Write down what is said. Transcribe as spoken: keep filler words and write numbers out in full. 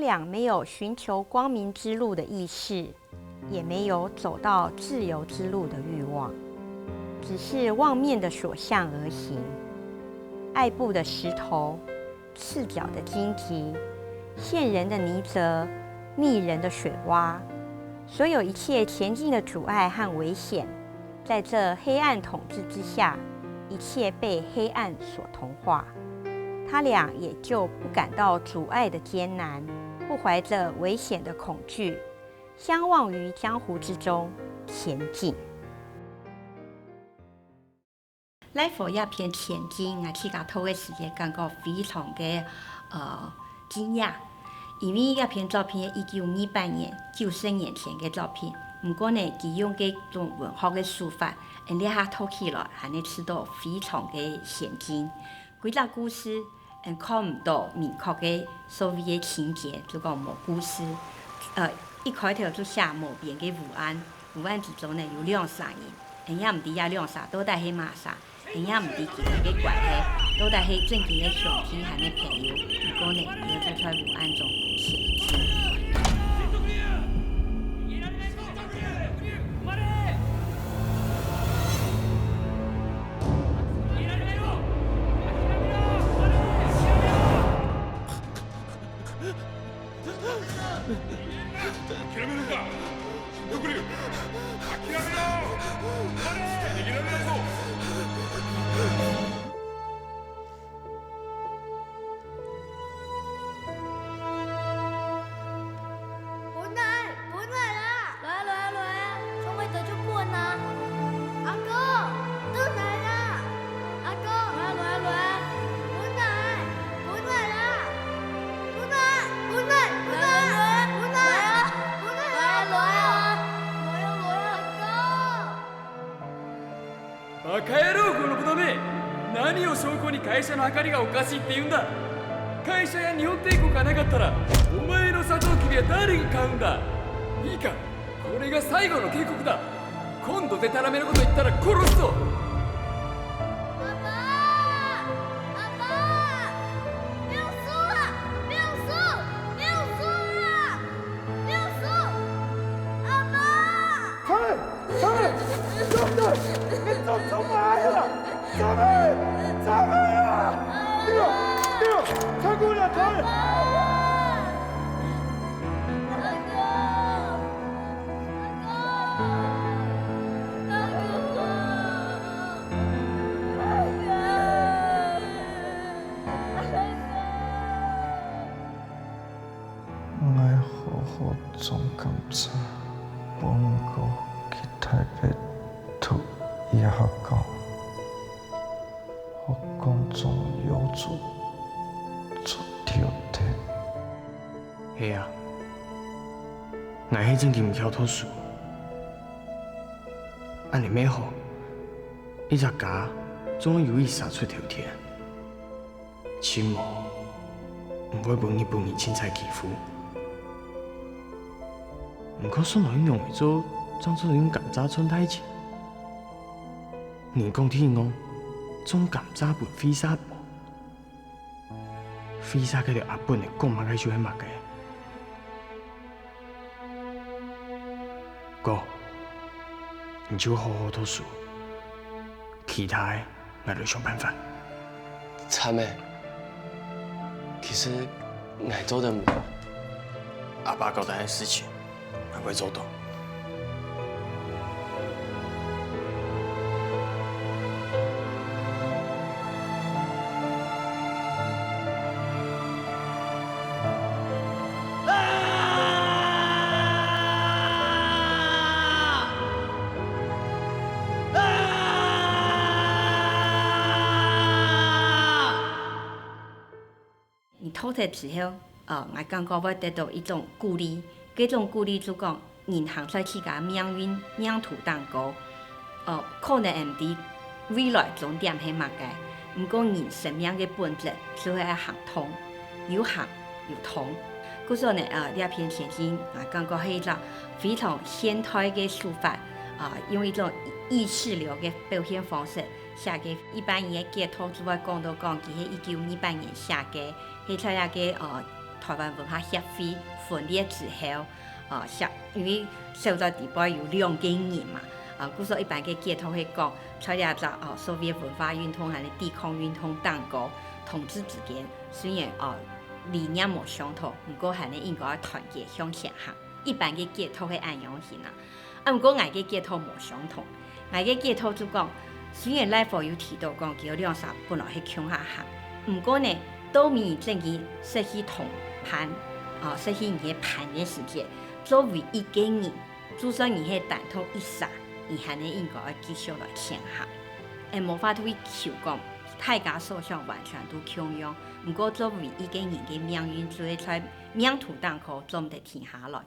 两没有寻求光明之路的意识，也没有走到自由之路的欲望，只是妄念的所向而行。爱步的石头，赤脚的荆棘，陷人的泥泽，溺人的水洼，所有一切前进的阻碍和危险，在这黑暗统治之下，一切被黑暗所同化。他俩也就不感到阻碍的艰难，不怀着危险的恐惧，相忘于江湖之中前进。《Life》这片前进，𠊎自家讀个時節感觉非常个呃惊讶，因为这片作品一九二八年，九十年前个作品，毋过呢，佢用个种文学个手法，嗯，這下讀起來，還係試著非常个先進。 歸隻故事，嗯，看毋到明確个所謂个情節，就講無故事。呃，一開頭就寫無邊个湖岸，湖岸之中呢有兩儕人，嗯，也毋知這兩儕到底係麼儕，嗯，也毋知佢等个關係到底係真經个兄弟還係朋友。毋過呢，佢兜就在湖岸中前進。 諦めるんだ。毒龍、諦めろ！逃げられないぞ！ 本來，本來啦！來啊，來啊，來啊！衝去就分啊！阿哥，轉來啦！阿哥，來啊，來啊，來啊！本來，本來啦！本來，本來，本來，本來，本來，來啊，來啊！來啊，來啊！阿哥！ バカ野郎、この子供め！何を証拠に会社の計りがおかしいって言うんだ？会社や日本帝国がなかったら、お前のサトウキビは誰が買うんだ？いいか、これが最後の警告だ。今度デタラメなこと言ったら殺すぞ！阿爸！阿爸！不要说了！不要说！不要说了！不要说！阿爸！ 走！走！你做，你做，你做麼个啊？走開！走開啊！對，對，走開啦，走開！𠊎好好種甘蔗，分𠊎去臺北讀醫學校，學校種藥子做頭天。係啊，𠊎係真經毋曉讀書。恁呢乜好，一隻家總愛有一儕出頭天。 盡無，毋會分日本人凊彩欺負。毋過想來仰會做，正做得用甘蔗賺大錢。人講天公，種甘蔗分惠社無？惠社該條阿本仔講麼个就係麼个。 哥，你就好好讀書，其他个𠊎來想辦法。慘欸，其實𠊎做得毋到。阿爸交代个事情，𠊎會做到。 你讀忒之後，呃，𠊎感覺會得到一種鼓勵。該種鼓勵就講，人行在自家命運、命途頂高，呃，可能毋知未來終點係麼个，毋過人生命个本質就係愛行動，有行有動。故所呢，呃，這篇前進，𠊎感覺係一隻非常現代个手法，啊，用一種意識流个表現方式，寫个一般人个解讀就會講到講，佢係一九二八年寫个， 係在該个，呃，臺灣文化協會分裂之後，啊，協，因為小在底背有兩個人嘛，啊，故所一般个解讀係講，在這隻，哦，所謂文化運動還係抵抗運動當中，同志之間雖然，哦，理念無相同，毋過還係應該愛團結向前行。一般个解讀係恁樣形啊。啊，毋過𠊎个解讀無相同。𠊎个解讀就講，雖然賴和有提到講，佢兩儕本來係共下行，毋過呢，到尾正經識去同伴，哦，識去人个伴个時節，作為一個人，就算你係單獨一儕，你還係應該愛繼續來前行。而無法度去求講，大家所想完全都共樣，毋過作為一個人个命運，就係在命途當中做毋得停下來。